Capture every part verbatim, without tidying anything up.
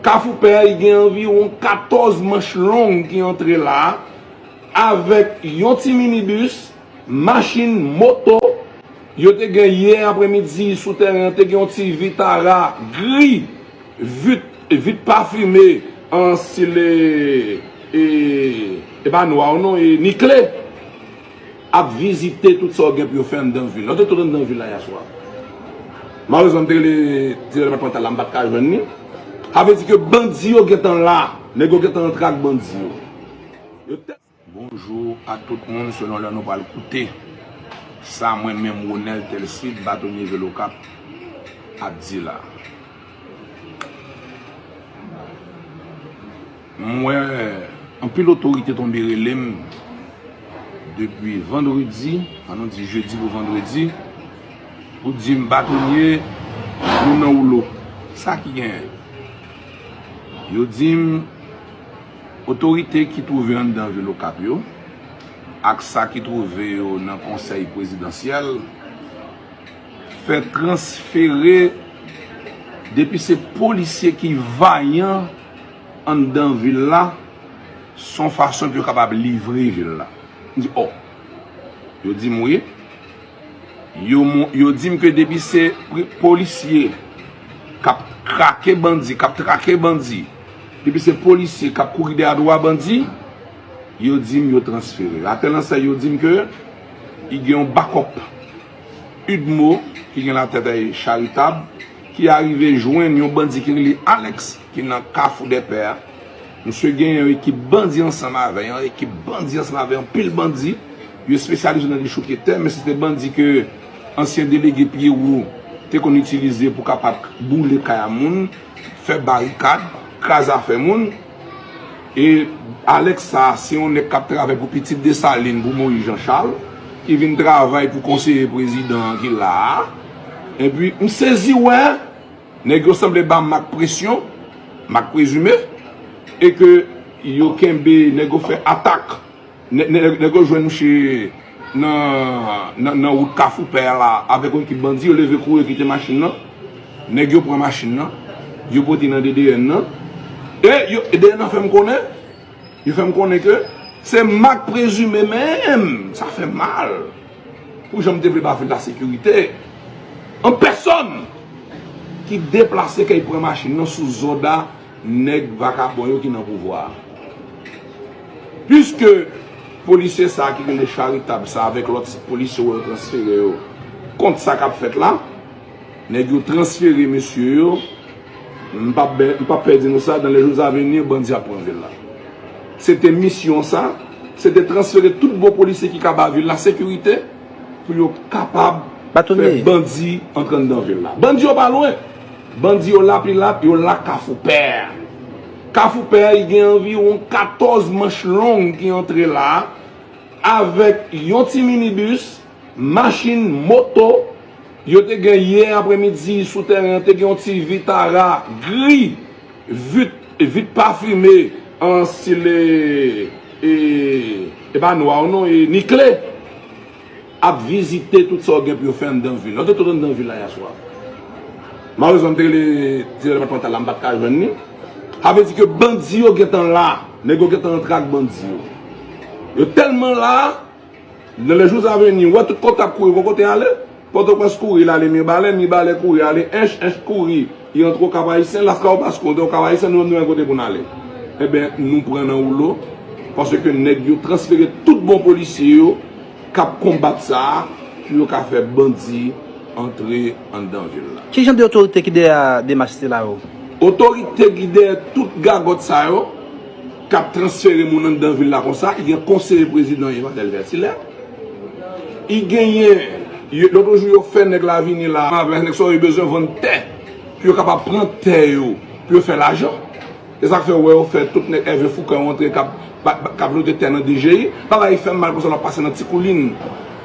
Kafou Pè, li gen anviwon katòz manch long ki antre la, avèk yon ti minibis, machin, moto. Yo te gen yè apremidi sou tèren an, te gen yon ti Vitara gri, vit, vit pafime, an stil, e, e, e pa nwa non, e nikle, ap vizite tout sa w gen pou yo fè anndan vil la. Yo te tout anndan vil la yè swa. Malerezman, m te rele direktè depatmantal la, m pa t ka jwenn li. Sa vle di ke bandi yo gentan la. Nèg yo gentan antre ak bandi yo. Yo te Bonjou a tout moun, selon lè nou pral koute sa mwen menm Ronel Telcide, batonye Velokap, ap di la. M wè anpil otorite tonbe rele m depi vandredi, ann nou di jedi pou vandredi, pou di m, batonye, nou nan woulo. Sa ki genyen? Yo di m, otorite ki twouve anndan vil Okap yo, ak sa ki twouve yo nan konsèy prezidansyèl, fè transfere, depi se polisye ki vayan anndan vil la, se yon fason pou yo kapab livre vil la. M di, o. Yo di m wi. Yo, yo di m ke depi se pri-, polisye k ap krake bandi, k ap trake bandi, depi se polisye k ap kouri dèyè dwa bandi, yo di m yo transfere. Atè nan sa, yo di m ke li gen yon bakòp UDMO ki gen latèt Charitab, ki arive jwenn yon bandi ki rele Alex, ki nan Kafou Dèpè a. Misye gen yon ekip bandi ansanm avè l, yon ekip bandi ansanm avè l, anpil bandi. Yo espesyalize nan dechouke tè, men se te bandi ke ansyen delege Pierrot te konn itilize pou kapab boule kay a moun, fè barikad, kraze afè moun. E Alex sa, se yon nèg k ap travay pou pitit Desalin, pou Moïse Jean Charles, ki vin travay pou konseye prezidan an ki la a. Epi, m sezi wè, nèg yo sanble ba Mak presyon, Mak prezime, e ke yo kenbe, nèg yo fè atak, nè-, nè-, nèg yo jwenn misye nan, nan, nan wout Kafou Pè la, avèk yon ekip bandi, yo leve kouri kite machin nan. Nèg yo pran machin nan, yo pote nan D D N nan. E yo, D D N nan fè m konnen, yo fè m konnen ke se Mak prezime menm, sa fè mal. Pou jan m te vle ba vil la sekirite. An pèsòn ki deplase kay pran machin nan sou zòd a nèg vakabon yo ki nan pouvwa a. Piske polisye sa ki rele Charitab sa avèk lòt polisye yo transfere yo kont sa k ap fèt la, nèg yo transfere mesye yo, m p ap bè-, m p ap pè di nou sa, dans les jours à venir, bandi ap pran vil la. Se te misyon sa, se te transfere tout bon polisye ki ka ba vil la sekirite, pou yo kapab fè bandi antre anndan vil la. Bandi yo pa lwen. Bandi yo la, pi la, yo la Kafou Pè. Kafou Pè, li gen anviwon katòz manch long ki antre la, avèk yon ti minibis, machin, moto. Yo te gen yè apremidi sou tèren an, te gen yon ti Vitara gri, vit, vit pafime, an stil, e, e, e pa nwa non, e nikle, ap vizite tout sa w gen pou yo fè anndan vil la. Yo te tout anndan vil la yè swa. Malerezman, m te rele direktè depatmantal la, m pa t ka jwenn li. Sa vle di ke bandi yo gentan la. Nèg yo gentan antre ak bandi yo. Yo tèlman la, dans les jours à venir, ou wè tout kote ap kouri, gon kote y ale. Pòtoprens kouri, l ale Mibalè, Mibalè kouri, ale Ench, Ench kouri, y antre Okap Ayisyen, Laskawobas kouri, Okap Ayisyen, nou menm nou gen kote pou n ale. Enben, nou pran nan woulo, paske nèg yo transfere tout bon polisye yo k ap konbat sa a, pou yo ka fè bandi antre anndan vil la. Ki jan de otorite ki dèyè demach sila yo? Otorite ki dèyè tout gagòt sa yo, k ap transfere moun anndan vil la konsa, ki gen konseye prezidan Emmanuel Vertilaire. Li genyen, yo, lòt jou yo fè nèg la vini la, avè nèg sa yo bezwen vann tè, pou yo kapab pran tè yo, pou yo fè lajan. Se sa k fè w wè yo fè tout nèg Hervé Fourcand yo antre k ap, k ap, k ap lote tè nan D G I. Bagay fè m mal konsa, l ap pase nan Tikoulin.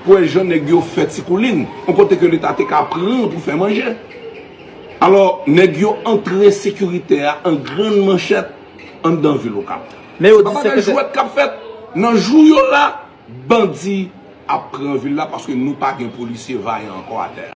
Pou wè jan nèg yo fè Tikoulin, yon kote ke Leta te ka pran pou fè manje. Alò, nèg yo antre sekirite a an grann manchèt anndan vil Okap. Men yo di se pa bagay jwèt k ap fèt. Nan jou yo la, bandi ap pran vil la paske nou pa gen polisye vayan ankò atè a.